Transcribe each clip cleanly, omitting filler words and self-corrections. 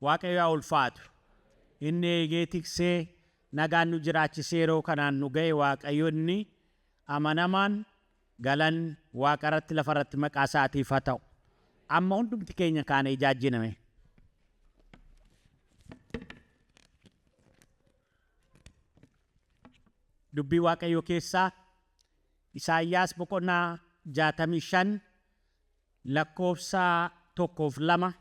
Waaqayyo haa ulfaatu. Inni eegee tiksee nagaan nu jiraachisee yeroo kanaan nu ga'e Waaqayyo inni amanamaan galanni waaqarratti lafarratti maqaa isaatiif haa ta'u. Amma hundumti keenya kaanee ijaajjina mee. Dubbii Waaqayyoo keessaa Isaayyaas boqonnaa 65 lakkoofsa 1 fi 2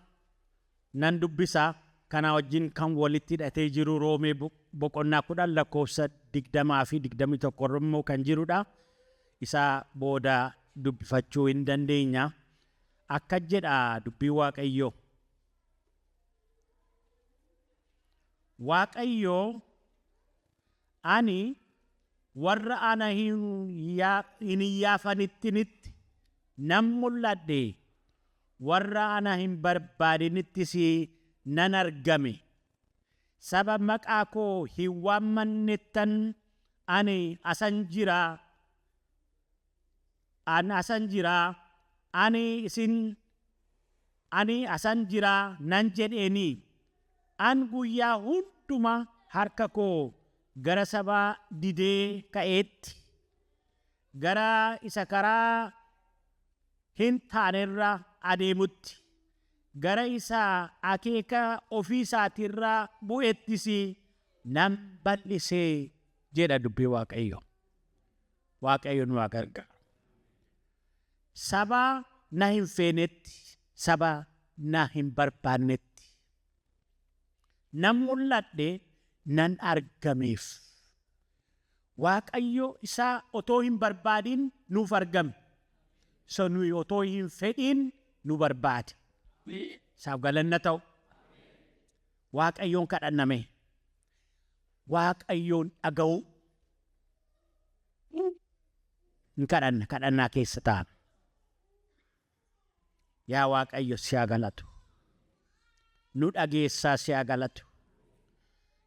nan dubbisa. Kanaa wajjin kan walitti hidhatee jiru Roomee boqonnaa 10 lakkoofsa 20 fi 21 irra immoo kan jirudha. Isa booda dubbifachuu hin dandeenya. Akkas jedha dubbiin Waaqayyoo. Waaqayyo, Ani warra ana hin iyyaafanitinitti nan mul'adhe, warra ana hin barbaadinittis nan argame. Saba maqaa koo hin waammannettan ani asan jira, an asan jira, ani isin Ani asan jira nan jedheeni. An guyyaa hunduma harka koo gara saba didee ka'eetti, gara isa karaa hin taanerra adeemutti, gara isa akeeka ofii isaatiirra bu'ettis nan bal'ise jedha dubbii Waaqayyoo. Waaqayyo nu haa gargaaru. Saba na hin feenetti, saba na hin barbaannetti nan mul'adhe, nan argameef. Waaqayyo isa otoo hin barbaadin nuuf argame. Isa nuyi otoo hin fedhiin nu barbaade. Isaaf galanna ta'u. Waaqayyoon kadhanna mee. Waaqayyoon dhaga'uu. In kadhanna, kadhannaa keessa taana. Yaa Waaqayyo si haa galatu. Nu dhageessaa si haa galatu.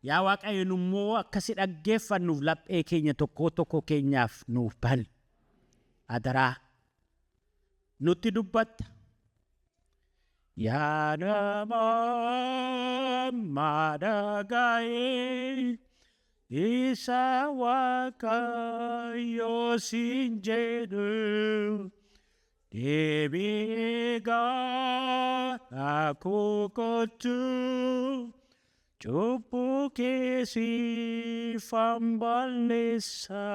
Yaa Waaqayyo nu immoo akka si dhaggeeffannuuf laphee keenya tokkoo tokko keenyaaf nuuf bani. Adaraa. Nutti dubbatta. Yaa namaa ammaa dhaga'i isa Waaqayyo siin jedhu deebi'ee gara koo kottu cubbuu kee siifan balleessa.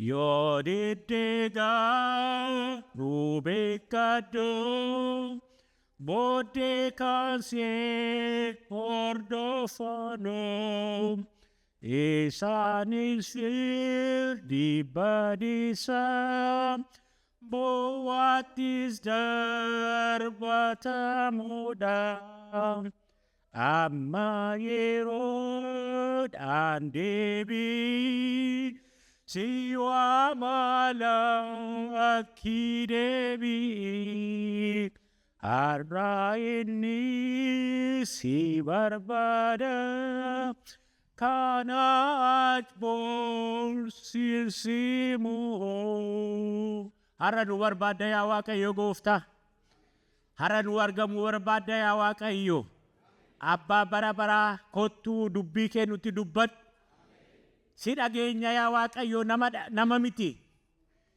Yoo didde garuu beekkadhu, booddee kan si hordofanu, isaanis firdii badiisa bowwaattis darbatamuudha. Amma yeroodhaan deebi'i si waama lakkii deebi'i har'a inni si barbaada kanaach bor sin simu. Har'a nu barbaadda yaa Waaqayyo gooftaa. Har'a nuu argamuu barbaadda yaa Waaqayyo. Abbaa bara baraa kottuu dubbii kee nutti dubbadhu. Si dhageenya yaa Waaqayyo nama, nama miti.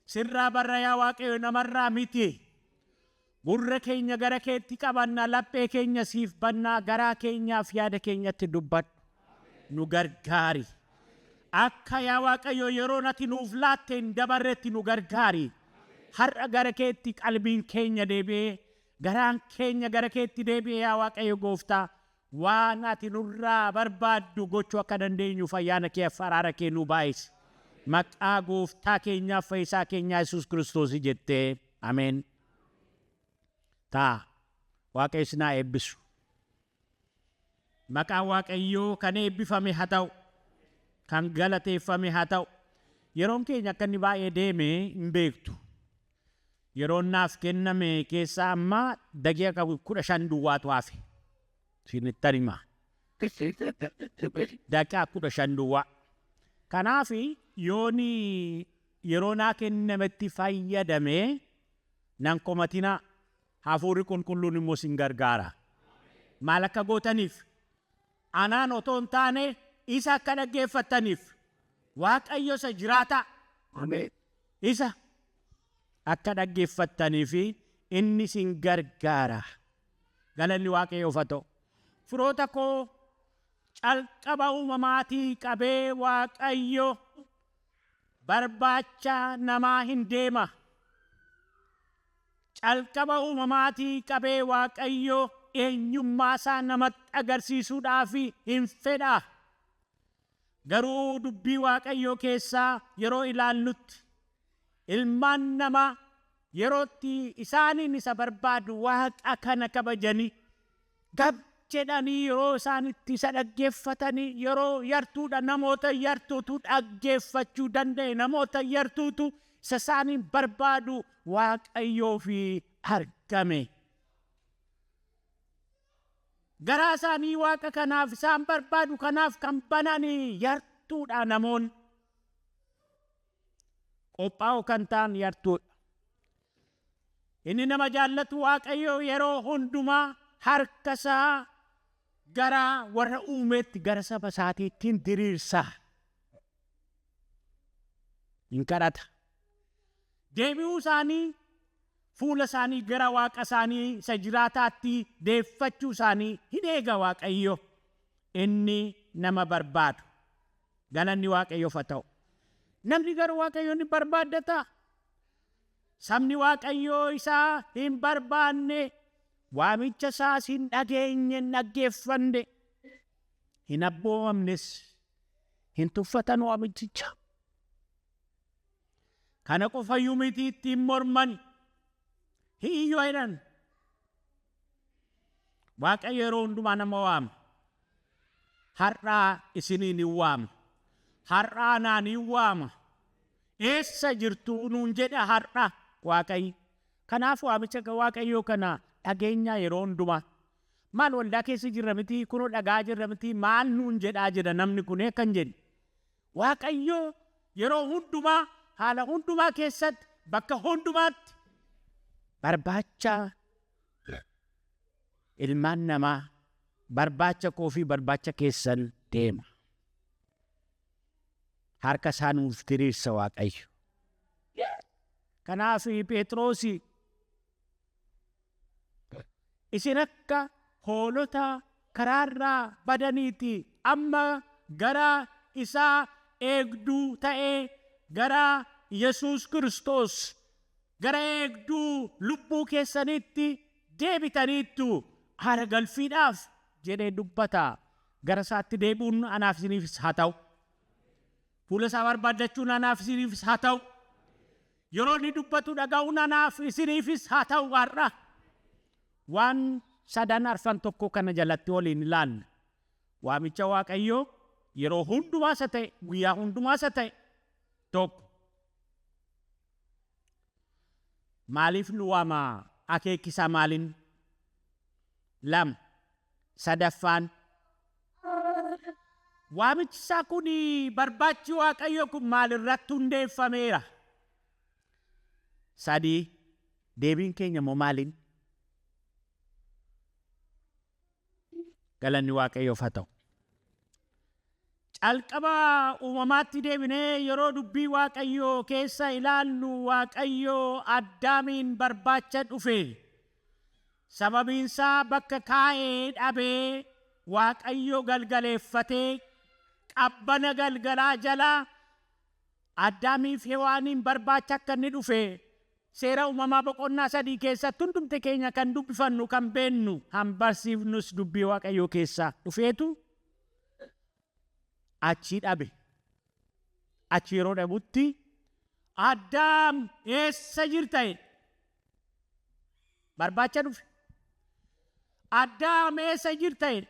Sirraa barra yaa Waaqayyo namarraa miti. Gurra keenya gara keetti qabanna, laphee keenya siif bannaa, garaa keenyaaf yaada keenyatti dubbadhu. Nu gargaari. Akka yaa Waaqayyo yeroon ati nuuf laatte hin dabarretti nu gargaari. Har'a gara keetti qalbiin keenya deebi'ee, garaan keenya gara keetti deebi'ee yaa Waaqayyo Gooftaa, waan ati nurraa barbaaddu gochuu akka dandeenyuuf ayyaana kee fi araara kee nuu baay'isi. Maqaa Gooftaa keenyaaf Fayyisaa keenyaa Yesuus Kiristoosii jettee. Ameen. Ta'a. Waaqayyo isin haa eebbisu. Maqaan Waaqayyoo kan eebbifame haa ta'u. Kan galateeffame haa ta'u. Yeroon keenya akka inni baay'ee deeme hin beektu. Yeroon naaf kenname keessaa amma daqiiqa 15 duwwaatu hafe. Isinittan hima. Daqiiqaa 15 duwwaa. Kanaaf yoon yeroo naa kennametti fayyadame nan komatinaa. Hafuurri Qulqulluun immoo isin gargaara. Maal akka gootaniif? Anaan otoo hin taane isa akka dhaggeeffattaniif. Waaqayyo isa jiraataa. Isa akka dhaggeeffattaniif inni isin gargaara. Galanni Waaqayyoof haa ta'u. Firoota koo, calqaba uumamaatii qabee Waaqayyo barbaacha namaa hin deema. Calqaba uumamaatii qabee Waaqayyo eenyummaa isaa namatti agarsiisuudhaaf hin fedha. Garuu dubbii Waaqayyoo keessaa yeroo ilaallutti ilmaan namaa yerootti isaaniin isa barbaadu Waaqa kana kabajanii gab jedhanii yeroo isaan itti isa dhaggeeffatanii yeroo yartuudha. Namoota yartuutu dhaggeeffachuu danda'e, namoota yartuutu isa isaaniin barbaadu Waaqayyoo fi argame. Garaa isaanii Waaqa kanaaf isaan barbaadu kanaaf kan bananii yartuudha namoonni. Qophaa'oo kan ta'an yartuudha. Inni nama jaallatu Waaqayyo yeroo hundumaa harka isaa gara warra uumeetti, gara saba isaatiitti diriirsa. Hin kadhata. Deebi'uu isaanii, fuula isaanii gara Waaqa isaanii isa jiraataatti deeffachuu isaanii hin eega Waaqayyo. Inni nama barbaadu. Galanni Waaqayyoof haa ta'u. Namni garuu Waaqayyoon ni barbaaddata. Sabni Waaqayyoo isaa hin barbaanne, waamicha isaas hin dhageenye, hin dhaggeeffanne, hin abboomamnes, hin tuffatan waamichicha. Kana qofayyuu miti, ittiin morman, hiyyoo jedhan. Waaqayyo yeroo hundumaa nama waama. Har'aa isiniin hin waama. Har'aa naan hin waama. Eessa jirtu nuun jedha har'a Waaqayyo. Kanaaf waamicha Waaqayyoo kana dhageenyaa yeroo hundumaa. Maal, waldaa keessa jirra miti, kunoo dhagaa jirra miti, maal nuun jedhaa jedha namni kun akkan jedhe. Waaqayyo yeroo hundumaa, haala hundumaa keessatti, bakka hundumaatti barbaacha ilmaan namaa, barbaacha koo fi barbaacha keessan deema. Harka isaa nuuf diriirsa Waaqayyo. Kanaaf Phexros, "Isin akka hoolota karaarraa badaniiti, amma gara isaa eegduu ta'ee, gara Yesuus Kiristoos, gara eegduu lubbuu keessanitti deebitaniittu haara galfiidhaaf" jedhee dubbata. Gara isaatti deebi'uun anaaf isiniifis haa ta'u. Fuula isaa barbaaddachuun anaaf isiniifis haa ta'u. Yeroo inni dubbatu dhaga'uun anaaf isiniifis haa ta'u har'a. Waan sadan arfan tokko kana jalatti waliin ilaalla. Waamicha Waaqayyoo yeroo hundumaa isa ta'e, guyyaa hundumaa isa ta'e tokko. Maaliif nu waama? Akeekisaa maaliin? Lama. Sadaffaan. Waamichi isaa kun, barbaachi Waaqayyoo kun maalirratti hundeeffameera? Sadii. Deebiin keenya immoo maaliin? Galanni Waaqayyoof haa ta'u. Calqaba uumamaatti deebinee yeroo dubbii Waaqayyoo keessa ilaallu, Waaqayyoo Addaamiin barbaacha dhufe. Sababiinsaa bakka kaa'ee dhabee Waaqayyo galgaleeffatee qabbana galgalaa jala Addaamiif Hewaaniin barbaacha akka inni dhufe Seera Uumamaa boqonnaa 3 keessatti hundumti keenya kan dubbifannu, kan beennu, han barsiifnus dubbii Waaqayyoo keessaa dhufeetu achii dhabe. Achi yeroo dhabutti, "Addaam, eessa jirta?" jedhe. Barbaacha dhufe. "Addaam, eessa jirta?" jedhe.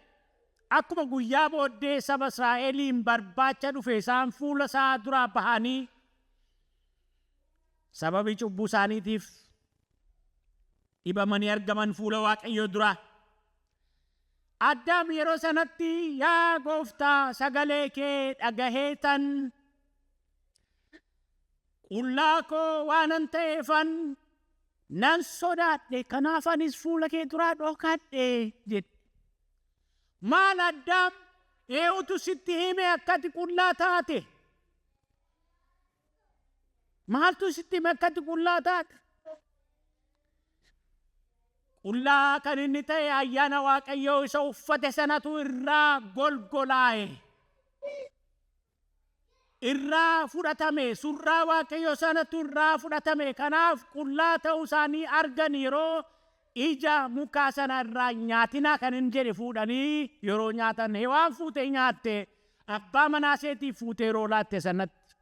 Akkuma guyyaa booddee saba Israa'eliin barbaacha dhufe, isaan fuula isaa duraa bahanii sababii cubbuu isaaniitiif dhibamanii argaman fuula Waaqayyoo duraa. Addaam yeroo sanatti, "Yaa Gooftaa, sagalee kee dhagaheetan qullaa koo waanan ta'eefan nan sodaadhe, kanaaf anis fuula kee duraa dhokadhe" jedhe. Maal Addaam, eenyutu sitti hime akka ati qullaa taate? Maaltu sitti hime akka ati qullaa taate? Qullaa kan inni ta'e ayyaana Waaqayyoo isa uffate sanatu irraa golgolaa'e. Irraa fudhatame, surraa Waaqayyoo sanatu irraa fudhatame. Kanaaf qullaa ta'uu isaanii argan. Yeroo ija mukaa sana irraa nyaatinaa kan hin jedhe fuudhanii yeroo nyaatan, Hewaan fuutee nyaatte, abbaa manaa isheetiif fuutee yeroo laatte sanatti.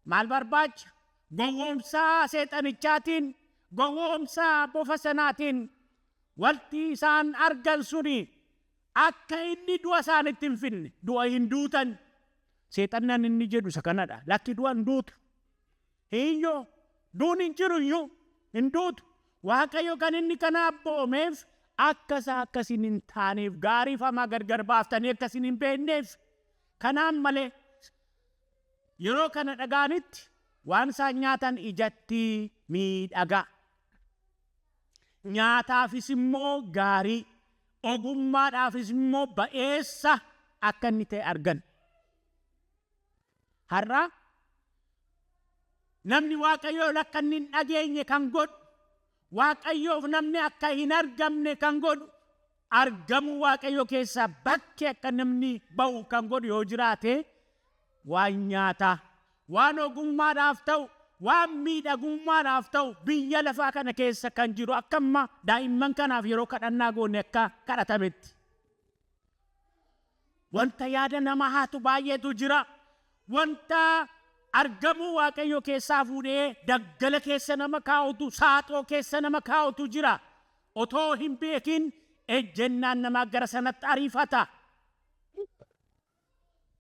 Maal barbaacha? Gowwoomsaa seexanichaatiin, gowwoomsaa bofa sanaatiin wanti isaan argan suni akka inni du'a isaanitti hin finne, du'a hin duutan. Seexannan inni jedhu isa kanadha. Lakki, du'a hin duutu. Hiyyoo, duun hin jiru iyyuu, hin duutu. Waaqayyo kan inni kana abboomeef akka isaa akkasiin hin taaneef, gaariif hamaa gargar baaftanii akkasiin hin beekneef. Kanaan malee yeroo kana dhaga'anitti waan isaan nyaatan ijatti miidhagaa. Nyaataafis immoo gaarii, ogummaadhaafis immoo ba'eessa akka inni ta'e argan. Har'a namni Waaqayyoon akka inni hin dhageenye kan godhu, Waaqayyoof namni akka hin argamne kan godhu, argamuu Waaqayyoo keessaa bakkee akka namni ba'u kan godhu yoo jiraate, waan nyaataa, waan ogummaadhaaf ta'u, waan miidhagummaadhaaf ta'u biyya lafaa kana keessa kan jiru, akka amma daa'imman kanaaf yeroo kadhannaa goone akka kadhatametti. Wanta yaada nama haatu baay'eetu jira. Wanta argamuu Waaqayyo keessaa fuudhee daggala keessa nama kaa'utu, saaxoo keessa nama kaa'utu jira. Otoo hin beekin ejjennaan namaa gara sanatti ariifata.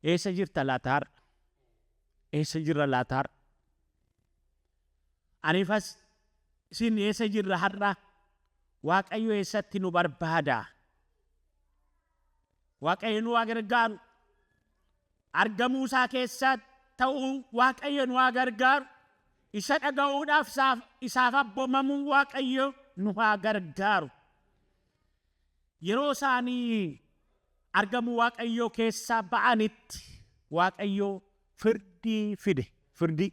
Eessa jirta laata har'a? Eessa jirra laata har'a? Anifas isin eessa jirra har'a? Waaqayyo eessatti nu barbaada? Waaqayyo nu haa gargaaru. Argamuu isaa keessa ta'uu Waaqayyo nu haa gargaaru. Isa dhaga'uudhaaf isaaf abboomamuu Waaqayyo nu haa gargaaru. Yeroo isaanii argamuu Waaqayyoo keessaa ba'anitti Waaqayyo firdii fide. Firdii.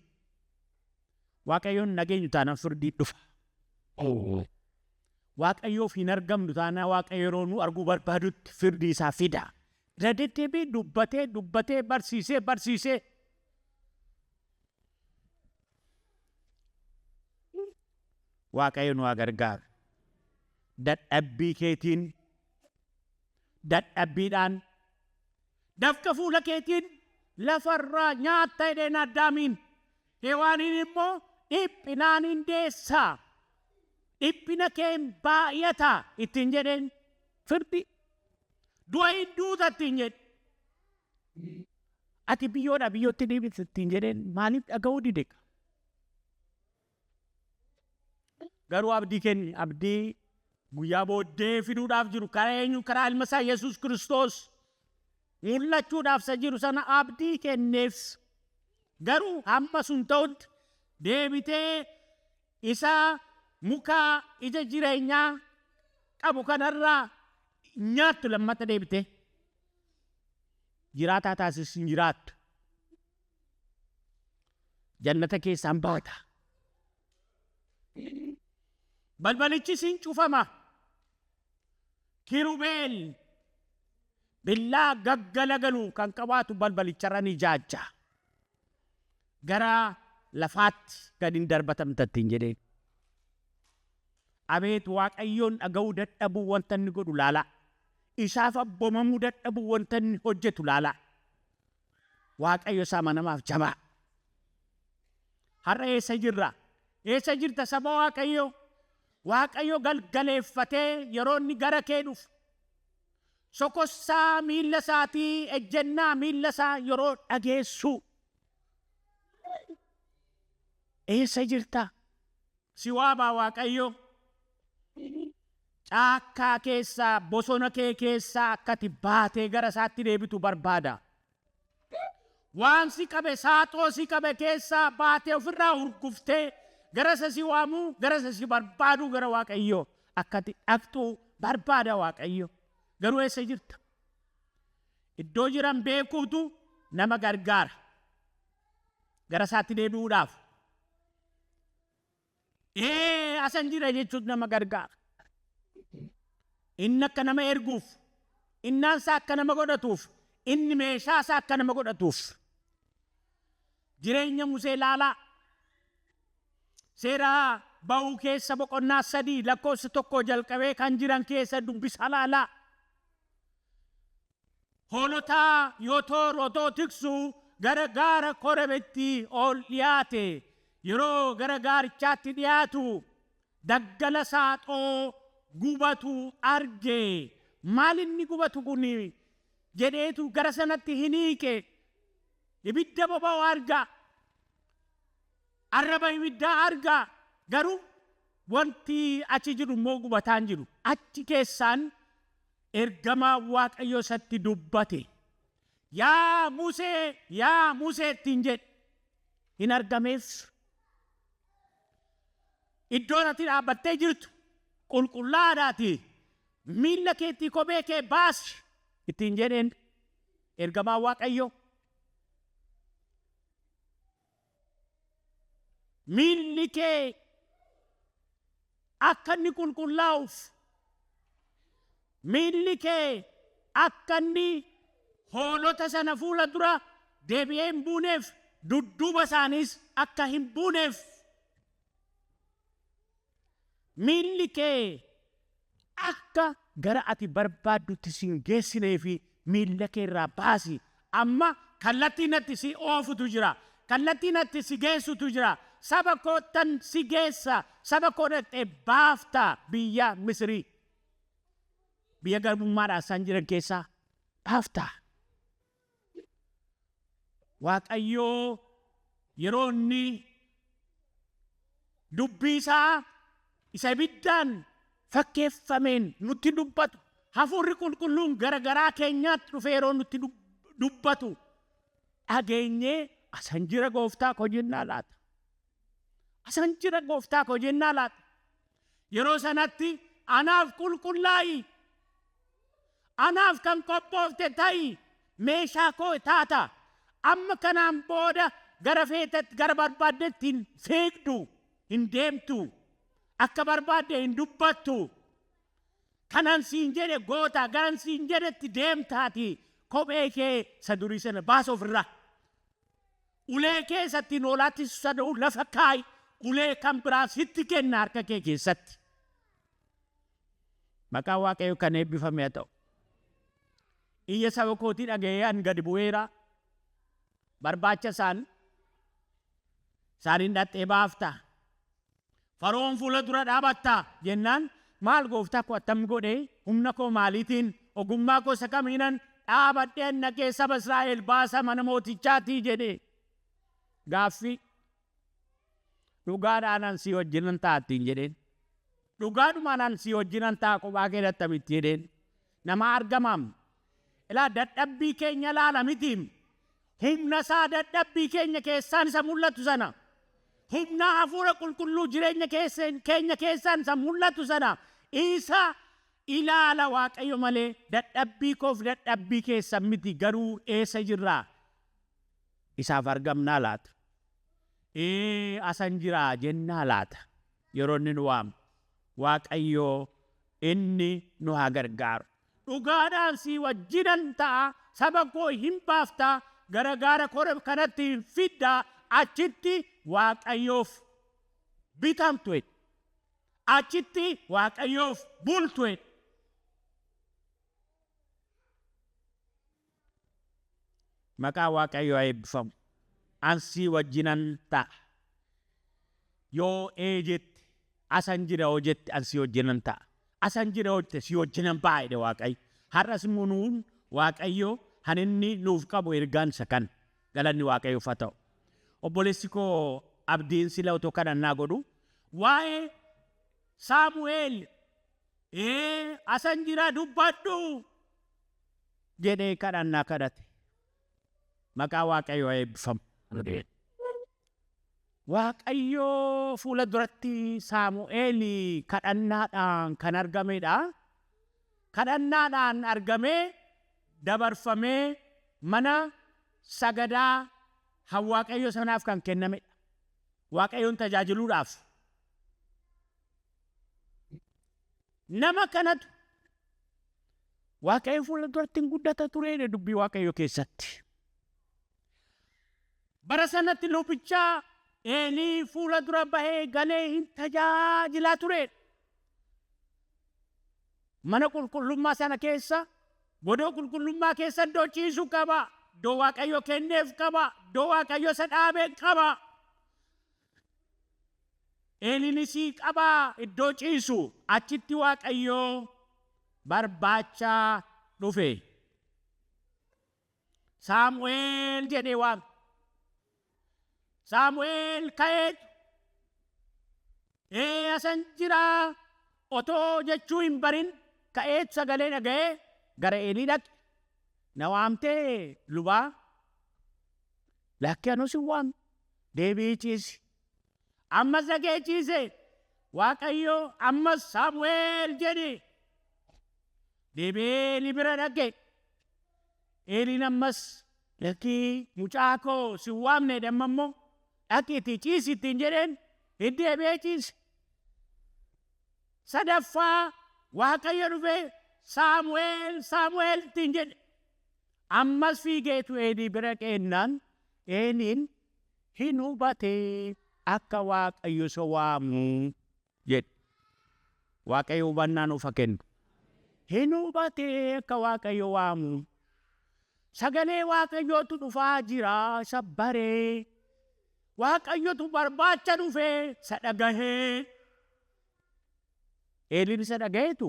Waaqayyoon nageenyu taanaan firdii dhufa. Waaqayyoof hin argamnu taanaan Waaqayyo yeroo nu arguu barbaadutti firdii isaa fida. Irra deddeebi'ee dubbatee dubbatee, barsiisee barsiisee. Waaqayyo nu haa gargaaru. Dadhabbii keetiin, dadhabbiidhaan, dafqa fuula keetiin lafarraa nyaatta jedheen Addaamiin. Hewaaniin immoo dhiphinaan hin deessaa. Dhiphina keen baay'ata ittiin jedheen firdi. Du'a hin duuta ittiin jedhe. Ati biyyoodha biyyootti deebita ittiin jedheen, maaliif dhaga'uu dide? Garuu abdii kenni, abdii guyyaa booddee fiduudhaaf jiru, karaa eenyu? Karaa ilma isaa Yesuus Kiristoos mul'achuudhaaf isa jiru sana abdii kenneef. Garuu hamma sun ta'utti deebitee isa muka ija jireenyaa qabu kanarraa nyaattu lammata deebitee jiraataa taasis hin jiraattu. Jannata keessaan baata. Balbalichis hin cufama. Kirubeel billaa gaggalagalu kan qabaatu balbalicharra ni jaajja. Gara lafaatti gad hin darbatamta ittiin jedheen. Abeet, Waaqayyoon dhaga'uu dadhabuu wanta inni godhu laalaa. Isaaf abboomamuu dadhabuu wanta inni hojjetu laalaa. Waaqayyo isaa amanamaaf jabaa. Har'a eessa jirra? Eessa jirta, saba Waaqayyo? Waaqayyo galgaleeffatee yeroo inni gara kee dhufu, sokossaa miilla isaatii, ejjennaa miilla isaa yeroo dhageessu, eessa jirta? Si waamaa Waaqayyo. Caakkaa keessaa, bosona kee keessaa akka ati baatee gara isaatti deebitu barbaada. Waan si qabe, saaxoo si qabe keessaa baatee ofirraa hurguftee gara isa si waamuu, gara isa si barbaaduu, gara Waaqayyo akka ati dhaqxu barbaada Waaqayyo. Garuu eessa jirta? Iddoo jiran beekuutu nama gargaara. Gara isaatti deebi'uudhaaf. Ee asan jira jechuutu nama gargaara. Inni akka nama erguuf, innaan isaa akka nama godhatuuf, inni meeshaa isaa akka nama godhatuuf. Jireenya Musee ilaalaa. Seera ba'uu keessa boqonnaa 3 lakkoofsa 1 jalqabee kan jiran keessa dubbisa laalaa. Hoolota Yotoor otoo tiksu gara gaara Korebitti ol dhiyaate. Yeroo gara gaarichaatti dhiyaatu daggala saaxoo gubatu arge. Maal inni gubatu kun jedheetu gara sanatti hin hiiqe. Ibidda boba'u arga. Arraba ibiddaa arga. Garuu wanti achi jiru immoo gubataa hin jiru. Achi keessaan ergamaan Waaqayyoo isatti dubbate. Yaa Musee, yaa Musee ittiin jedhe. Hin argameef. Iddoon ati dhaabbattee jirtu qulqullaa'aadhaatii miilla keettii kophee kee baasi ittiin jedheen ergamaan Waaqayyoo. Miilli kee akka inni qulqullaa'uuf, miilli kee akka inni hoolota sana fuula dura deebi'ee hin buuneef, dudduuba isaaniis akka hin buuneef, miilli kee akka gara ati barbaaddutti si hin geessineef miilla kee irraa baasi. Amma kallattiin atti si oofutu jira. Kallattiin atti si geessutu jira. Saba koottan si geessa. Saba koo dhaqxee baafta biyya Misirii. Biyya garbummaadhaa isaan jiran keessaa baafta. Waaqayyoo yeroo inni dubbii isaa isa ibiddaan fakkeeffameen nutti dubbatu, hafuurri qulqulluun gara garaa keenyaatti dhufee yeroo nutti dubbatu dhageenyee asan jira gooftaa koo jennaa laata? Asan jira gooftaa koo jennaa laata? Yeroo sanatti anaaf qulqullaa'i, Anaaf kan qophoofte ta'i, meeshaa koo taata. Amma kanaan booda gara feetetti, gara barbaaddetti hin fiigdu, hin deemtu. Akka barbaadde hin dubbattu. Kanan siin jedhe goota, garan siin jedhetti deemtaati. Kophee kee isa durii sana baasi ofirraa. Ulee kee isa ittiin hoolaa tissitu sana lafa kaa'i, ulee kan biraa sitti kenna harka kee keessatti. Maqaan Waaqayyoo kan eebbifame haa ta'u. Iyya saba kootii dhaga'ee an gadi bu'eera. Barbaacha isaan isaaniin dhaqxee baafta. Fara'oon fuula dura dhaabatta jennaan maal gooftaa koo attam godhee humna koo maaliitiin ogummaa koo isa kamiinan dhaabadhee an dhaqee saba Israa'el baasa mana mootichaatii jedhe. Gaaffii. Dhugaadhaan an sii wajjinan ta'a ittiin jedheen. Dhugaadhumaan an sii wajjinan ta'a kophaa kee dhatta miti jedheen. Nama argamaam. Ilaa dadhabbii keenya ilaala mitiim. Humna isaa dadhabbii keenya keessaan isa mul'atu sana. Humna hafuura qulqulluu jireenya keenya keessaan isa mul'atu sana. Isa ilaala Waaqayyo malee dadhabbii koof dadhabbii keessan miti garuu eessa jirraa? Isaaf argamnaa laata? Ee asan jira jennaa laata? Yeroo inni nu waamu. Waaqayyo inni nu haa gargaaru. Dhugaadhaan sii wajjinan ta'a, saba koo hin baafta, gara gaara Koreb kanatti hin fidda, achitti Waaqayyoof bitamtu jedhe. Achitti Waaqayyoof bultu jedhe. Maqaan Waaqayyoo haa eebbifamu. An sii wajjinan ta'a. Yoo ee jette, asan jira yoo jette an sii wajjinan ta'a. Asan jira yoo jette sii wajjinan ba'a jedhe Waaqayyo. Har'as immoo nuun Waaqayyo han inni nuuf qabu ergaan isa kana. Galanni Waaqayyoof haa ta'u. Obboleessi koo Abdiin sila otoo kadhannaa godhu waa'ee Saamu'eel ee asan jira dubbadhu jedhee kadhannaa kadhate. Maqaa Waaqayyoo haa eebbifamu. Waaqayyo fuula duratti Saamu'eel kadhannaadhaan kan argamedha. Kadhannaadhaan argamee dabarfamee mana sagadaa han Waaqayyo sanaaf kan kennamedha. Waaqayyoon tajaajiluudhaaf. Nama kanatu Waaqayyo fuula duratti hin guddata tureedha dubbii Waaqayyo keessatti. Bara sanatti lubicha Eelii fuula dura bahee galee hin tajaajilaa tureedha. Mana qulqullummaa sana keessa, godoo qulqullummaa keessa iddoo ciisu qaba. Iddoo Waaqayyo kenneef qaba. Iddoo Waaqayyo isa dhaabe qaba. Eeliinis qaba iddoo ciisu. Achitti Waaqayyo barbaacha dhufe. Saamu'eel jedhee waame. Saamu'eel ka'eetu ee asan jiraa otoo jechuu hin barin ka'eetu sagalee dhaga'ee gara Eelii dhaqe. Na waamtee lubaa? Lakki anoo sin waamne. Deebi'ii ciisi. Ammas dhaqee ciise. Waaqayyo ammas Saamu'eel jedhe. Deebi'ee Eelii bira dhaqe. Eeliin ammas lakkii mucaa koo sin waamne jedhe amma immoo dhaqiitii ciisi ittiin jedheen hin deebi'ee ciise. Sadaffaa Waaqayyo dhufee Saamu'eel Saamu'eel ittiin jedhe. Ammas fiigeetu Eelii bira dhaqeennaan Eeliin hin hubate akka Waaqayyo isa waamu jedhe. Waaqayyo hubannaa nuuf haa kennu. Hin hubate akka Waaqayyo waamu. Sagalee Waaqayyootu dhufaa jira isa baree. Waaqayyotu barbaacha dhufee isa dhagahee. Eeliin isa dhagaheetu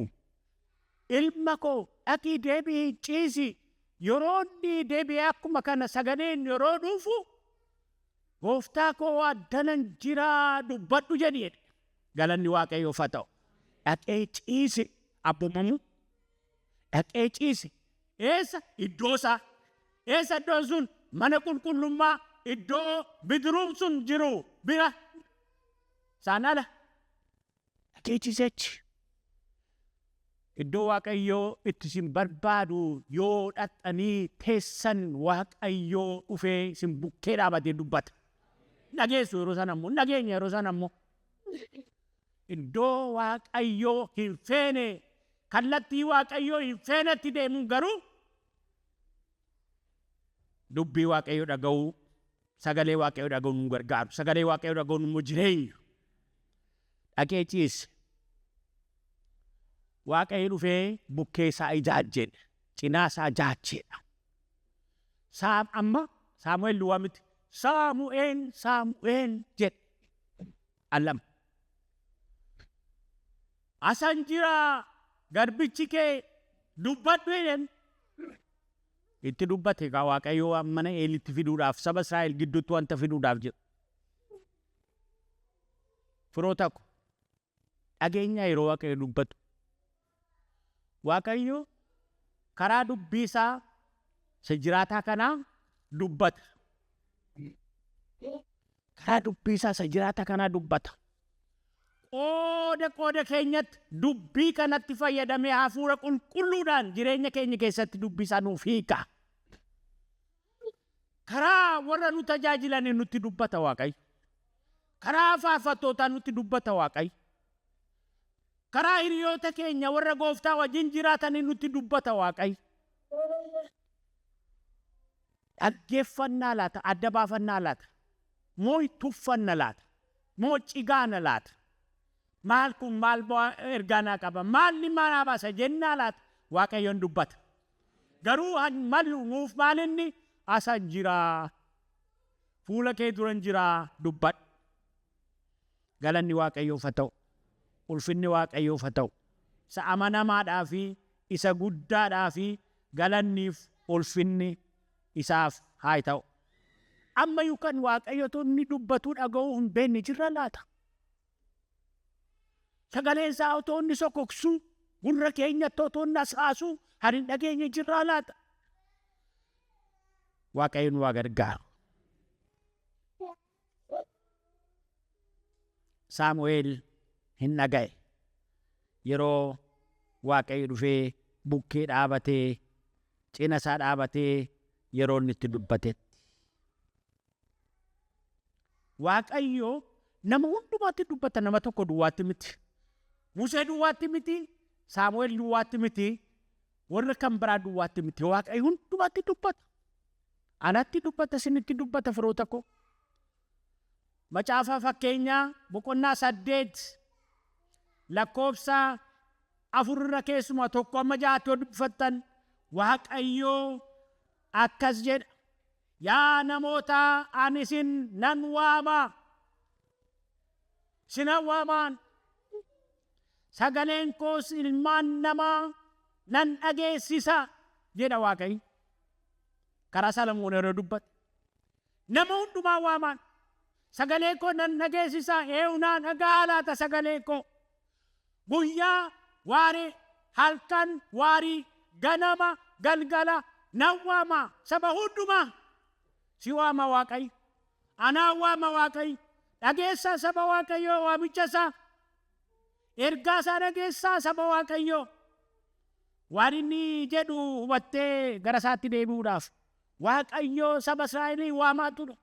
ilma koo dhaqii deebi'ii ciisi yeroo inni deebi'ee akkuma kana sagaleen yeroo dhufu gooftaa koo addanan jira dubbadhu jedhi jedhe. Galanni Waaqayyoof haa ta'u. Dhaqee ciise abboomamu. Dhaqee ciise. Eessa? Iddoo isaa. Eessa iddoon sun? Mana qulqullummaa iddoo bidiruun sun jiru bira. Isaan ala. Dhaqee ciise achi. Iddoo Waaqayyoo itti isin barbaadu yoo dhaqxanii teessan Waaqayyoo dhufee isin bukkee dhaabatee dubbata. Dhageessu yeroo sana immoo dhageenya yeroo sana immoo. Iddoo Waaqayyoo hin feene kallattii Waaqayyoo hin feenetti deemuun garuu dubbii Waaqayyoo dhaga'uu sagalee Waaqayyoo dhaga'uun nu gargaaru. Sagalee Waaqayyoo dhaga'uun immoo jireenya. Dhaqee ciise. Waaqayyo dhufee bukkee isaa ijaajjeedha. Cinaa isaa ijaajjeedha. Saam amma Saamu'eel duwwaa miti. Saamu'eel Saamu'eel jedhe. Al lama. Asan jira garbichi kee dubbadhu jedheen. Itti dubbate egaa Waaqayyo waan mana Eelitti fiduudhaaf saba Israa'el gidduutti wanta fiduudhaaf jedhu. Firoota ko dhageenyaa yeroo Waaqayyo dubbatu. Waaqayyo karaa dubbii isaa isa jiraataa kanaa dubbata. Karaa dubbii isaa isa jiraataa kanaa dubbata. Qooda qooda keenyatti dubbii kanatti fayyadamee hafuura qulqulluudhaan jireenya keenya keessatti dubbii isaa nuuf hiika. Karaa warra nu tajaajilanii nutti dubbata Waaqayyo. Karaa faarfattootaa nutti dubbata Waaqayyo. Karaa hiriyoota keenya warra gooftaa wajjin jiraatanii nutti dubbata Waaqayyo. Dhaggeeffannaa laata? Adda baafannaa laata? Moo tuffanna laata? Moo cigaana laata? Maal kun maal ergaa naa qaba? Maal dhimma naa baasa jennaa laata? Waaqayyoon dubbata. Garuu malu nuuf maal inni asan jiraa. Fuula kee duran jiraa dubbadhu. Galanni Waaqayyoof haa ta'u. Ulfinni Waaqayyoof haa ta'u. Isa amanamaadhaa fi isa guddaadhaa fi galanniif ulfinni isaaf haa ta'u. Ammayyuu kan Waaqayyo otoo inni dubbatuu dhaga'uu hin beekne jirra laata? Sagaleen isaa otoo inni sokoksuu gurra keenyatti otoo inni hasaasuu kan hin dhageenye jirraa laata? Waaqayyo nu haa gargaaru. Saamu'eel hin dhaga'e. Yeroo Waaqayyo dhufee bukkee dhaabatee cina isaa dhaabatee yeroo inni itti dubbatetti. Waaqayyo nama hundumaatti dubbata, nama tokko duwwaatti miti. Musee duwwaatti miti, Saamu'eel duwwaatti miti, warra kan biraa duwwaatti miti. Waaqayyo hundumaatti dubbata. Anatti dubbata, isinitti dubbata, firoota koo. Macaafa Fakkeenyaa boqonnaa 8 lakkoofsa 4 irra keessumaa 1 hamma 6tti yoo dubbifattan, Waaqayyoo akkas jedha: "Yaa namoota, ani isin nan waama, sinan waamaan, sagaleen koos ilmaan namaa nan dhageessisa" jedha Waaqayyo. Karaa Salamoon yeroo dubbate, nama hundumaa waamaan, sagalee koo nan dhageessisa. Eenyuunaa dhagaa laata sagalee koo? Guyyaa waaree, halkan waarii, ganama galgala nan waama saba hundumaa. Si waama Waaqayyo, anaa waama Waaqayyo. Dhageessaa, saba Waaqayyoo, waamicha isaa, ergaa isaa dhageessaa, saba Waaqayyoo. Waan inni jedhu hubattee gara isaatti deebi'uudhaaf Waaqayyoo saba Israa'elii waamaa ture.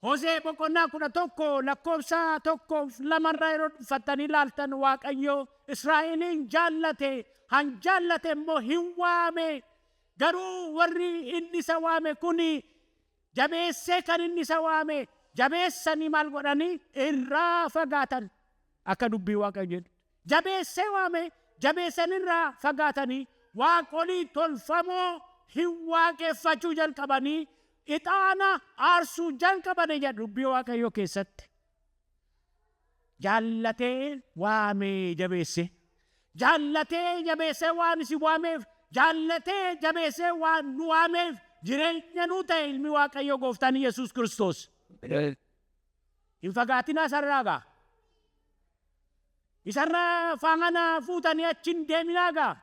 Hosee boqonnaa 11 lakkoofsa 1f 2rraa yeroo dhuffattanii ilaaltan, Waaqayyoo Israa'eliin jaallate, han jaallate immoo hin waame. Garuu warri inni isa waame kun, jabeessee kan inni isa waame, jabeessanii maal godhanii? Irraa fagaatan. Akka dubbii Waaqayyo jedhu, jabeessee waame, jabeessanirraa fagaatanii waaqolii tolfamoo hin waaqeffachuu jalqabanii, ixaana aarsuu jalqabanii jedha dubbii Waaqayyoo keessatti. Jaallatee waamee jabeesse. Jaallatee jabeessee waan isin waameef, jaallatee jabeessee waan nu waameef, jireenya nu ta'e ilmi Waaqayyoo gooftaan Yesuus Kiristoos. Hin fagaatinaa isarraa gaa. Isarraa faana fuutanii achi hin deeminaa gaa.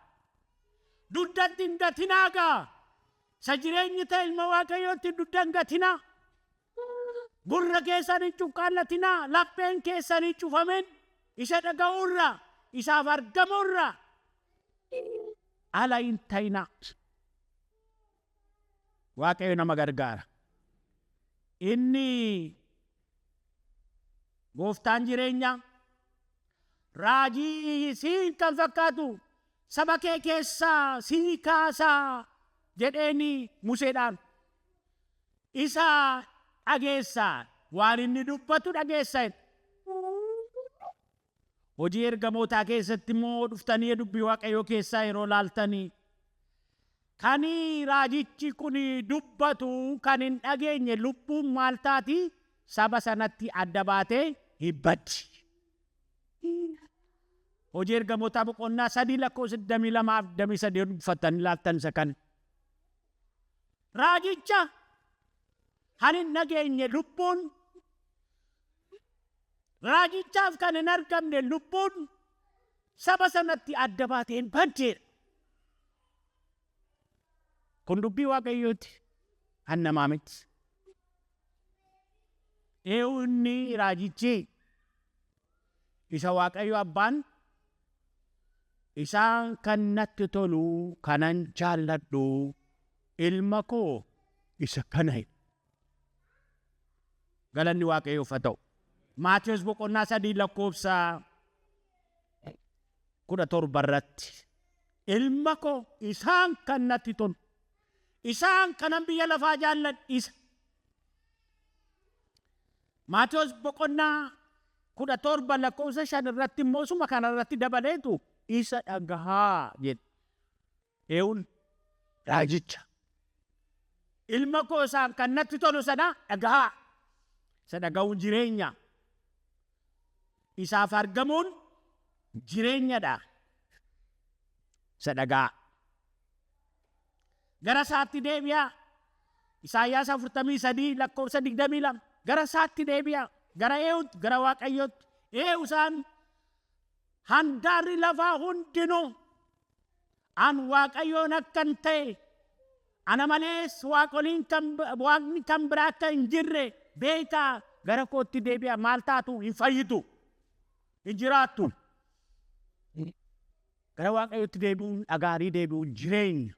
Dugdatti hin gatinaa gaa. Isa jireenyi ta'e ilma Waaqayyootti dugda hin gatinaa. Gurra keessan hin cuqqaallatinaa, lapheen keessan hin cufamin. Isa dhaga'uurraa, isaaf argamuurraa ala hin ta'inaa. Waaqayyo nama gargaara. Inni gooftaan jireenya raajii siin kan fakkaatu saba kee keessaa sii kaasaa jedheeni Museedhaan. Isa dhageessaa, waan inni dubbatu dhageessa. Hojii Ergamootaa keessatti immoo dhuftanii dubbii Waaqayyoo keessaa yeroo laaltanii, kan raajichi kun dubbatu kan hin dhageenye lubbuun maal taati? Saba sanatti adda baatee hin baddi. Hojii Ergamootaa boqonnaa 3 lakkoofsa 22f 23 dubbifattanii laaltan isa kana. Raajicha kan hin dhageenye lubbuun, raajichaaf kan hin argamne lubbuun saba sanatti adda baatee hin baddeedha. Kun dubbii Waaqayyooti. Kan namaa miti. Eenyu inni raajichi? Isa Waaqayyo abbaan "Isaan kan natti tolu, kanan jaalladhu ilma koo isa kana." Galanni Waaqayyoof haa ta'u. Maatiyus boqonnaa 3 lakkoofsa 17 irratti, "Ilma koo isaan kan natti tolu, isaan kanan biyya lafaa jaalladhu isa." Maatiyus boqonnaa 17 lakkoofsa 5 irratti immoo suma kana irratti dabaleetu "Isa dhagahaa" jedhe. Eewun raajicha. "Ilma koo isaan kan natti tolu sana dhagahaa." Isa dhaga'uun jireenya. Isaaf argamuun jireenyadha. Isa dhagaa. Gara isaatti deebi'aa. Isaayyaas 43 lakkoofsa 22, gara isaatti deebi'aa. Gara eenyutti? Gara Waaqayyootti. Eenyu isaan? Handaarri lafaa hundinuu an Waaqayyoon akkan ta'e, ana malees waaqoliin kan waaqni kan biraa akka hin jirre beekaa, gara kootti deebi'a. Maal taatu? Hin fayyitu, hin jiraattu. Gara Waaqayyootti deebi'uun dhaga'anii deebi'uun jireenya.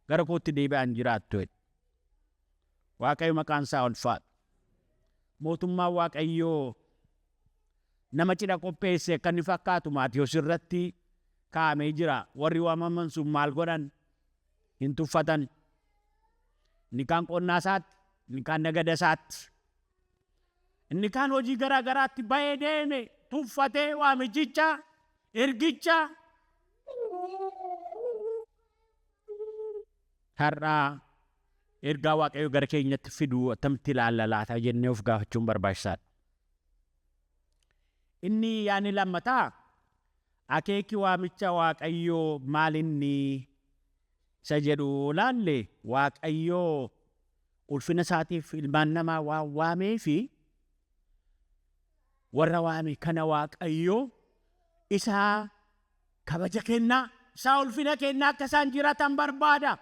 Gara kootti deebi'an jiraattu jedhe. Waaqayyo maqaan isaa ulfaadha. Mootummaan Waaqayyoo nama cidha qopheesse akka inni fakkaatu Maatiyos irratti kaa'amee jira. Warri waamaman sun maal godhan? Hin tuffatan. Inni kaan qonnaa isaatti, inni kaan nagada isaatti. Inni kaan hojii garaa garaatti ba'ee deeme tuffatee waamichicha, ergicha. Har'a ergaa Waaqayyo gara keenyatti fidu attamitti ilaalla laata jennee of gaafachuun barbaachisaadha. Inni yaadni lammataa akeeki waamicha Waaqayyoo maal inni isa jedhu laalle Waaqayyoo ulfina isaatiif ilmaan namaa waan waamee fi warra waame kana Waaqayyo isa kabaja kennaa, isaa ulfina kennaa akka isaan jiraatan barbaada.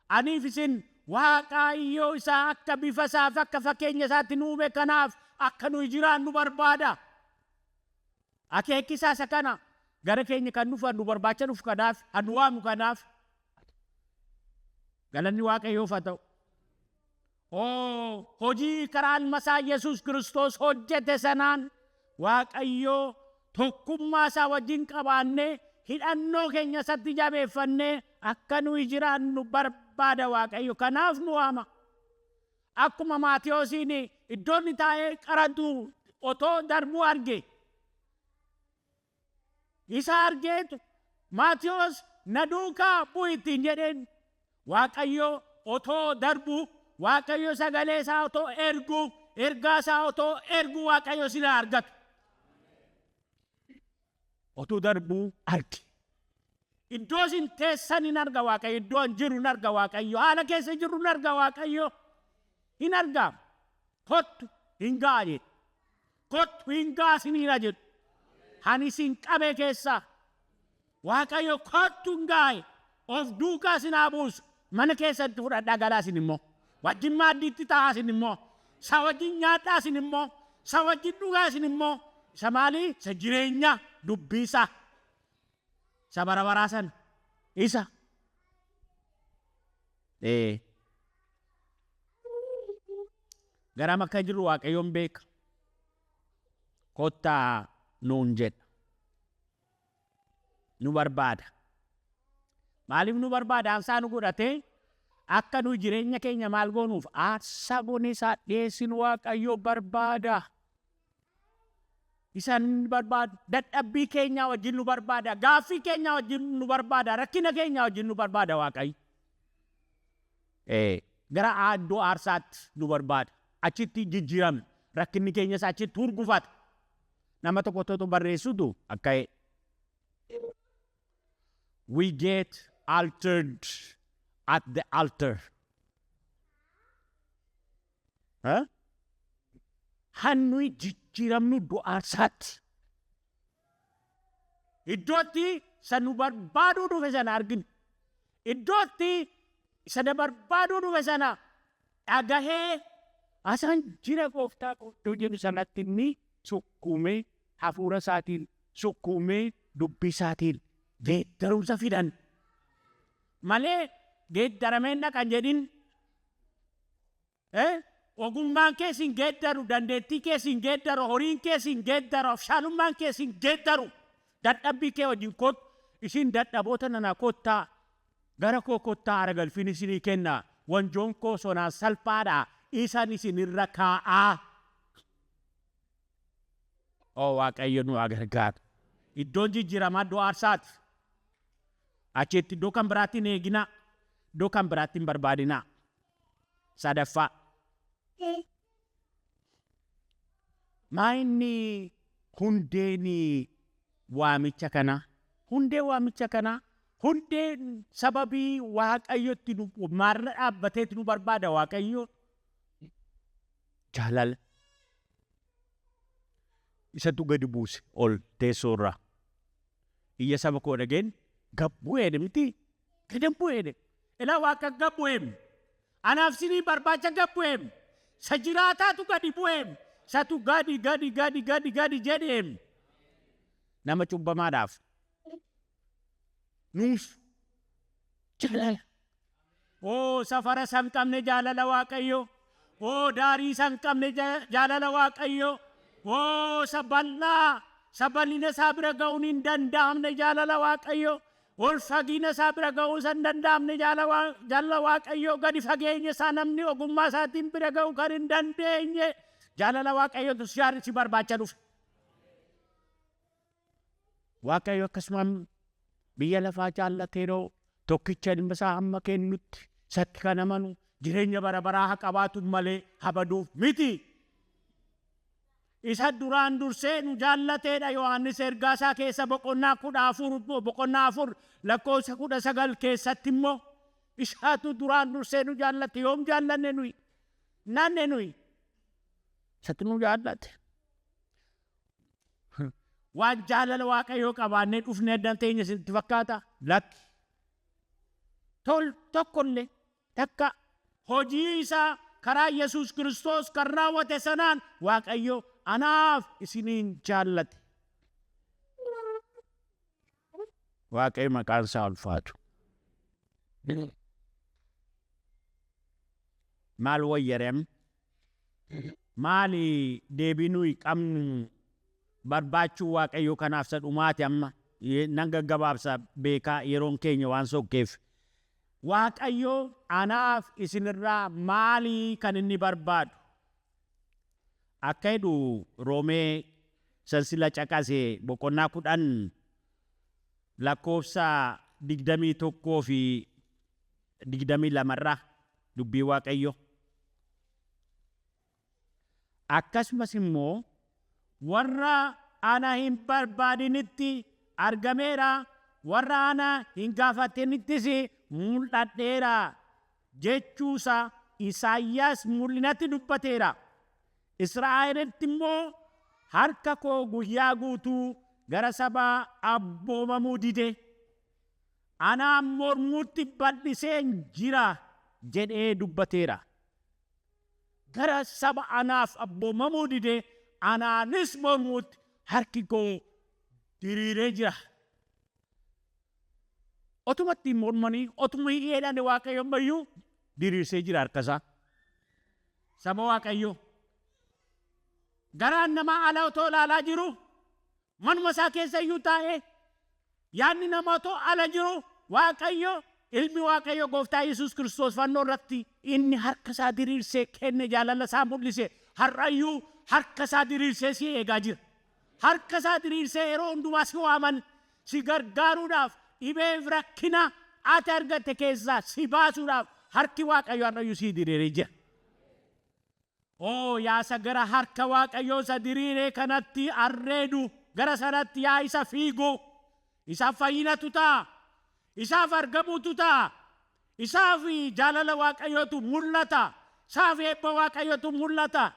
Aniif isin Waaqayyo isaa akka bifa isaaf akka fakkeenya isaatti nu uume kanaaf akka nuyi jiraannu barbaada. Akeekki isaa isa kana gara keenya kan dhufu nu barbaacha dhufu kanaaf, kan nu waamu kanaaf. Galanni Waaqayyoof haa ta'u. Oo, hojii karaa ilma isaa Yesuus Kiristoos hojjete sanaan Waaqayyo tokkummaa isaa wajjin qabaannee hidhannoo keenya isatti jabeeffannee akka nuyi jiraannu barbaada Waaqayyo. Kanaaf nu waama. Akkuma Maatiyoosiin iddoo inni taa'ee qaratu otoo darbuu arge. Isa argeetu Maatiyoos na duukaa bu'i ittiin jedheen. Waaqayyo otoo darbuu, Waaqayyo sagalee isaa otoo erguu, ergaa isaa otoo erguu Waaqayyo sin haa argatu. Otuu darbuu arge. Iddoo isin teessan hin arga Waaqayyo, iddoo an jiru hin arga Waaqayyo, haala keessa jirru hin arga Waaqayyo. Hin arga. Kottu hin ga'a jedhe. Kottu hin ga'a isiniin jedhu. Ani isin qabe keessaa. Waaqayyo kottu hin gaa'e. Of duukaa isin haa buusu. Mana keessatti fudhadhaa galaa isin immoo. Wajjin maaddiitti taa'aa isin immoo. Isa wajjin nyaadhaa isin immoo. Isa wajjin dhugaa isin immoo. Isa maalii? Isa jireenya dubbii isaa. Isa bara baraa sana. Isa. Ee. Garam akka jirru Waaqayyoon beeka. Kottaa nuun jedha. Nu barbaada. Maaliif nu barbaada? Aarsaa nu godhatee akka nu jireenya keenya maal goonuuf aarsaa goonee isaa dhiyeessinu Waaqayyo barbaada. Isa inni barbaadu dadhabbii keenyaa wajjin nu barbaada. Gaaffii keenyaa wajjin nu barbaada. Rakkina keenyaa wajjin nu barbaada Waaqayyo. Gara iddoo aarsaatti nu barbaada. Achitti jijjiiramna. Rakkinni keenyas achitti hurgufata. Nama tokko tokko barreessutu akka We get altered at the altar. Huh? Hannuyi jijjiiramnu iddoo aarsaatti. Iddootti isa nu barbaaduu dhufe sana arginu. Iddootti isa na barbaaduu dhufe sana dhagahee asan jira gooftaa koo iddoo jedhu sanatti inni sukkuumee hafuura isaatiin sukkuumee dubbii isaatiin geeddarumsa fidan malee geeddarameen dhaqan jedhin. Ogummaan kee sin geeddaru, dandeettii kee sin geeddaru, horiin kee sin geeddaru, afshaalummaan kee sin geeddaru. Dadhabbii kee wajjin kottu, isin dadhaboota nana kottaa, gara koo kottaa aara galfiin isinii kenna, wanjoon koo sonaan salphaadha, isan isinirra kaa'aa. Oo Waaqayyo nu haa gargaaru. Iddoon jijjiiramaa iddoo aarsaati. Achitti iddoo kan biraatti hin eeginaa, iddoo kan biraatti hin barbaadinaa. Sadaffaa. Maa inni hundeen waamicha kanaa? Hundee waamicha kanaa hundeen sababii Waaqayyotti nu maarra dhaabbateetu nu barbaada Waaqayyo jaalala. Isatu gadi buuse ol teessoo irraa. Iyya saba koo dhageen gad bu'ee miti gad bu'ee. Ilaa Waaqa gad bu'eem. Anaaf sinii barbaacha gad bu'eem. Isa jiraataatu gadi bu'eem. Isatu gadi gadi gadi gadi gadi jedheem. Nama cubbamaadhaaf. Nuuf jaalala. Oo safara isa hin qabne jaalala Waaqayyoo. Oo daarii isa hin qabne jaalala Waaqayyoo. Oo isa bal'aa isa bal'ina isaa bira ga'uun hin danda'amne jaalala Waaqayyoo. Ol fageenya isaa bira ga'uu isa hin danda'amne jaalala Waaqayyoo. Gadi fageenya isaa namni ogummaa isaatiin bira ga'uu kan hin dandeenye jaalala Waaqayyootu si barbaacha dhufe. Waaqayyo akkasumaan biyya lafaa jaallateeroo tokkicha ilma isaa hamma kennutti isatti kan amanu jireenya bara baraa haa qabaatu malee habaduuf miti. Isa duraan dursee nu jaallateedha. Yohaannis ergaa isaa keessa boqonnaa 14 boqonnaa 4 lakkoofsa 19 keessatti immoo isaatu duraan dursee nu jaallate. Yoom jaallanne nuyi? Naanne nuyi. Isatu nu jaallate. Waan jaalala Waaqayyoo qabaannee dhufnee addaan teenya sitti fakkaata? Lakki. Tol tokkollee takka hojii isaa karaa Yesuus Kiristoos kan raawwate sanaan Waaqayyo anaaf isiniin jaallate. Waaqayyo maqaan isaa ulfaatu. Maal wayyarem? Maali deebii nuyi qabnu barbaachuu Waaqayyoo kanaaf isa dhumaati amma nan gaggabaabsa beekaa yeroon keenya waan sokkeef. Waaqayyo anaaf isinirraa maali kan inni barbaadu? Akka jedhu Roomee sansila caqase boqonnaa 10 lakkoofsa 21 fi 22 irraa dubbii Waaqayyo. Akkasumas immoo warra ana hin barbaadinitti argameera, warra ana hin gaafatinittis mul'adheera jechuusa Isaayyaas mul'inatti dubbateera. Israa'elitti immoo harka koo guyyaa guutuu gara saba abboomamuu dide, anaan mormuutti bal'iseen jira jedhee dubbateera. Gara saba anaaf abboomamuu dide, anaanis mormuutti harki koo diriiree jira. Otuma ittiin mormanii, otuma hin jedhane Waaqayyo ammayyuu diriirsee jira harka isaa. Saba Waaqayyoo. Garaan namaa ala otoo ilaalaa jiru, manuma isaa keessa iyyuu taa'ee, yaadni namaa otoo ala jiru, Waaqayyo ilmi Waaqayyo Gooftaa Yesuus Kiristoos fannoo irratti inni harka isaa diriirsee kenne, jaalala isaa mul'ise, har'ayyuu harka isaa diriirsee si eegaa jira. Harka isaa diriirsee yeroo hundumaa si waaman, si gargaaruudhaaf, dhibeef rakkina ati argatte keessaa si baasuudhaaf harki Waaqayyo har'ayyuu sii diriiree jira. Oo, yaa isa gara harka Waaqayyoo isa diriiree kanatti arreedu, gara sanatti yaa isa fiigu, isaaf fayyinatu ta'a, isaaf argamuutu ta'a, isaaf jaalala Waaqayyootu mul'ata, isaaf eebba Waaqayyootu mul'ata.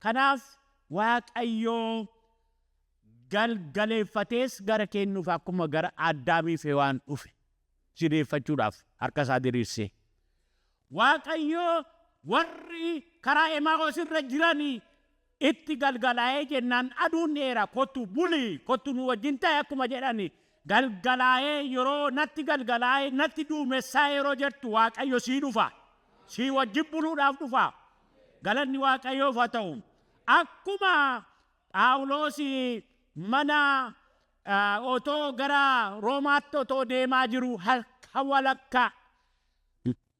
Kanaaf Waaqayyoo galgaleeffatees gara kennuuf akkuma gara Addaamiif Hewaan dhufe sireeffachuudhaaf harka isaa diriirsee. Waaqayyo warri karaa Emaa'os irra jiran itti galgalaa'ee jennaan aduun dheera kottu buli, kottu nu wajjin ta'e akkuma jedhani galgalaa'ee yeroo natti galgalaa'ee natti duumessaa yeroo jettu Waaqayyo sii dhufa. Sii wajjin buluudhaaf dhufa. Galanni Waaqayyoof haa ta'u. Akkuma Phaawulos mana otoo gara Roomaatti otoo deemaa jiru harka walakkaa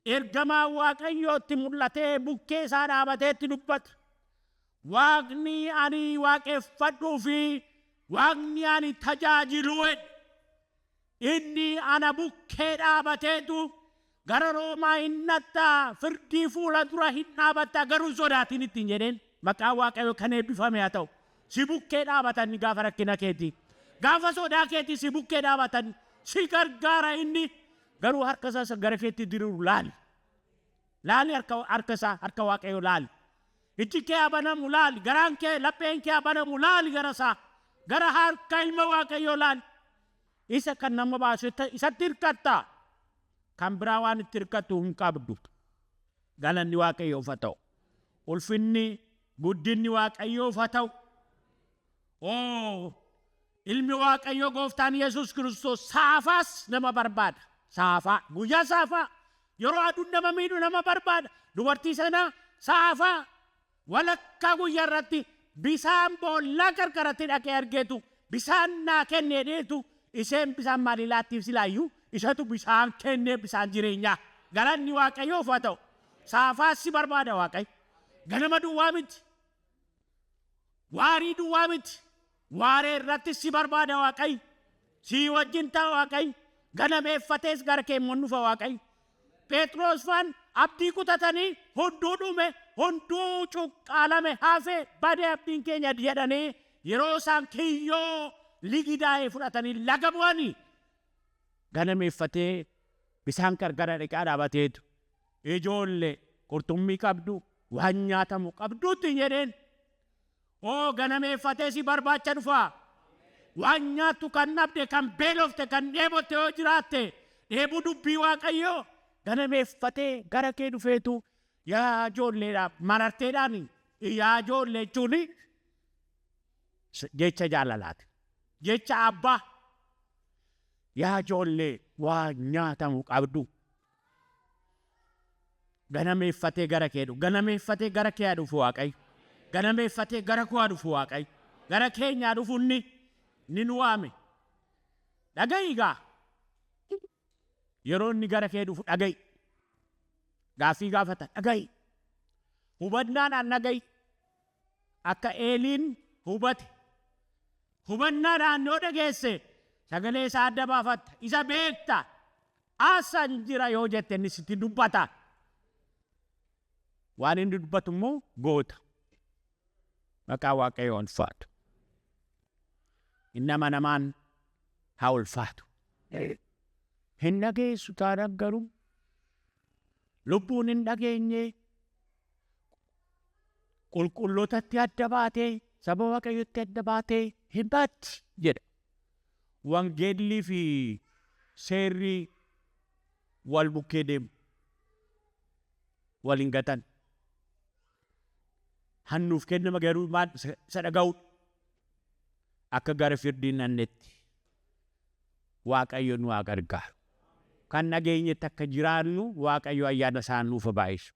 ergamaa Waaqayyootti mul'atee bukkee isaa dhaabateetti dubbata. Waaqni ani waaqeffadhuu fi Waaqni ani tajaajilu inni ana bukkee dhaabateetu gara Roomaa hin nattaa, firdii fuula dura hin dhaabatta, garuu sodaatin ittiin jedheen. Maqaan Waaqayyoo kan eebbifame haa ta'u. Si bukkee dhaabatan gaafa rakkina keetii. Gaafa sodaa keetii si bukkee dhaabatan si gargaara inni. Garuu harka isaa gara keetti diriiru laali. Laali harka isaa, harka Waaqayyoo laali. Ijji kee haa banamu laali. Garaan kee, lapheen kee haa banamu laali gara isaa. Gara harka ilma Waaqayyoo laali. Isa kan nama baasu isatti hirkatta. Kan biraa waan itti hirkattu hin qabdu. Galanni Waaqayyoof haa ta'u. Ulfinni guddinni Waaqayyoof haa ta'u. Oo, Ilmi Waaqayyoo gooftaan Yesuus Kiristoos saafaas nama barbaada. Saafaa guyyaa saafaa yeroo aduun nama miidhu nama barbaada. Dubartii sana saafaa walakkaa guyyaa irratti bisaan boollaa qarqaratti dhaqee argeetu bisaan naa kennee dheetu isheen bisaan maalii laattiif silaayyuu isatu bisaan kennee bisaan jireenyaa. Galanni Waaqayyoof haa ta'u. Saafaas si barbaada Waaqayyo. Ganama duwwaa miti. Waarii duwwaa miti. Waaree irratti si barbaada Waaqayyo. Si wajjin ta'a Waaqayyo. Ganameeffatees gara kee immoo dhufa Waaqayyo. Phexros faan abdii kutatanii hunduu dhume, hunduu cuqqaalame, hafe, bade abdiin keenya jedhanii yeroo isaan kiyyoo ligidaa'ee fudhatanii laga bu'anii ganameeffatee bisaan qarqara dhiqaa dhaabateetu ijoollee qurxummii qabdu waan nyaatamu qabduutti jedheen. Oo ganameeffatee si barbaacha dhufaa. Waan nyaattu kan dhabde, kan beelofte, kan dheebotte yoo jiraatte, dheebuu dubbii Waaqayyoo ganameeffatee gara kee dhufeetu yaa ijoolleedhaaf mararteedhaan yaa ijoollee jechuun jecha jaalalaati. Jecha abbaa yaa ijoollee waan nyaatamu qabdu. Ganameeffatee gara kee dhufu. Ganameeffatee gara kee haa dhufu Waaqayyo. Ganameeffatee gara koo haa dhufu Waaqayyo. Gara keenyaa dhufu inni ni nu waame. Dhaga'i gaa. Yeroo inni gara kee dhufu dhaga'i. Gaaffii gaafata dhaga'i. Hubannaadhaan dhaga'i. Akka Eeliin hubate. Hubannaadhaan yoo dhageesse sagalee isaa adda baafatta. Isa beekta. Asan jira yoo jette inni sitti dubbata. Waan inni dubbatu immoo goota. Maqaa Waaqayyoo ulfaatu. Inni amanamaan haa ulfaatu. Hin dhageessu taanaan garuu lubbuun hin dhageenye qulqullootatti adda baatee saba Waaqayyotti adda baatee hin baatti jedha. Wangeellii fi seerri wal bukkee deemu. Wal hin gatan. Hannuuf kennama garuu maal isa dhaga'uudha. Akka gara firdiin nannetti Waaqayyo nu haa gargaaru. Kan dhageenyetti akka jiraannu Waaqayyo ayyaana isaa nuuf haa baay'isu.